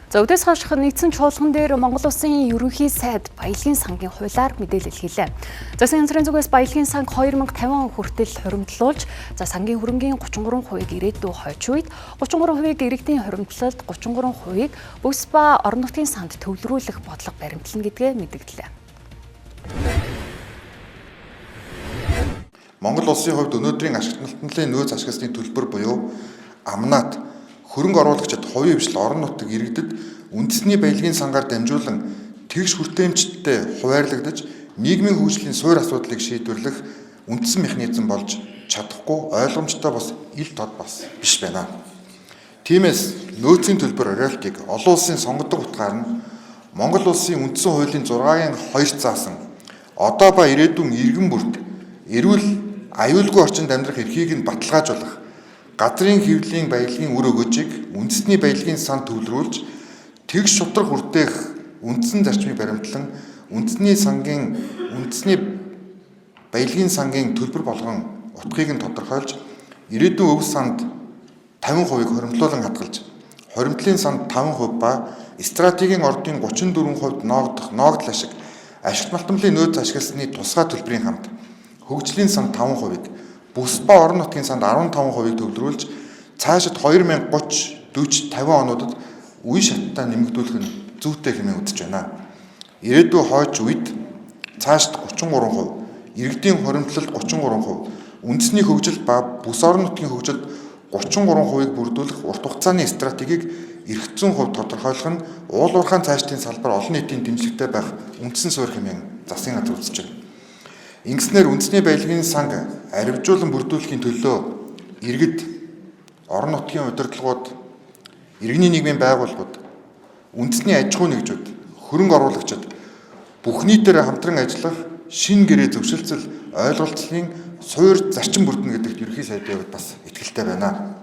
За, өдөөс хойш нэгдсэн чуулган дээр Монгол Улсын ерөнхий сайд баялагын сангийн хуулиар мэдээлэл хийлээ. Засгийн газрын зүгээс баялагын санг 2050 он хүртэл хуримтлуулж, за, сангийн хөрөнгийн 33%-ийг ирээдүйн хойч үед, 33%-ийг иргэдийн хуримтлалд, 33%-ийг бүс ба орон нутгийн санд төвлөрүүлэх бодлого баримтлана гэдгээ мэдэгдлээ. Монгол улсын хувьд өнөөдрийн ашигт малтмалын нөөц ашигласны төлбөр буюу амнат хөрөнгө оруулагчид, хувийн хвшил, орон нутаг иргэдэд үндэсний баялагын сангаар дамжуулан тэгш хүртээмжтэй хуваарлагдаж, нийгмийн хөгжлийн суур асуудлыг шийдвэрлэх үндсэн механизм болж чадахгүй, ойлгомжтой бас ил тод бас биш байна. Тиймээс нөөцийн төлбөр оройлтыг олон улсын сонгодог утгаар нь Монгол улсын үндсэн хуулийн 6-гийн 2 заасан одоо ба ирээдүйн иргэн бүрт эрүүл, аюулгүй орчинд амьдрах эрхийг нь баталгаажуулах газрын хэвлэлийн баялагын үр өгөөжийг үндэсний баялагын санд төвлөрүүлж, тэгш шударга хүртээх үндсэн зарчмыг баримтлан, үндэсний сангийн үндэсний баялагын сангийн төлбөр болгон утгыг нь тодорхойлж, ирээдүйн өв санд 50%-ийг хоримтлуулан хадгалж, хоримтлын санд 5% ба стратегийн ордын 34% ноогдох ноогдол ашиг, ашигт малтмалын нөөц ашигласны тусгай төлбөрийн хамт хөгжлийн санд 5%-ийг, бүс ба орон нутгийн санд 15%-ийг төвлөрүүлж, цаашид 2030, 40, 50 онуудад үе шаттай нэмэгдүүлэх нь зүйтэй хэмээн үзэж байна. Ирээдүйн хойч үед цаашид 33%, иргэдийн хуримтлалд 33%, үндэсний хөгжил ба бүс орон нутгийн хөгжилд 33%-ийг бүрдүүлэх урт хугацааны стратегийг эрх зүйн хувьд тодорхойлох нь уул уурхайн цаашдын салбар олон нийтийн дэмжлэгтэй байх үндсэн суурь хэмээн засгийн газар үзэж байна. Ингэснээр үндэсний баялагын санг аривжуулан бүрдүүлэхийн төлөө иргэд, орон нутгийн удирдлагууд, иргэний нийгмийн байгууллагууд, үндэсний аж ахуйн нэгжүүд, хөрөнгө оруулагчид бүх нийтээр хамтран ажиллах шинэ гэрээ зөвшилцөл, ойлголцлын суур зарчим бүрдэнэ гэдэгт ерөнхий сайдын хувьд бас итгэлтэй байна.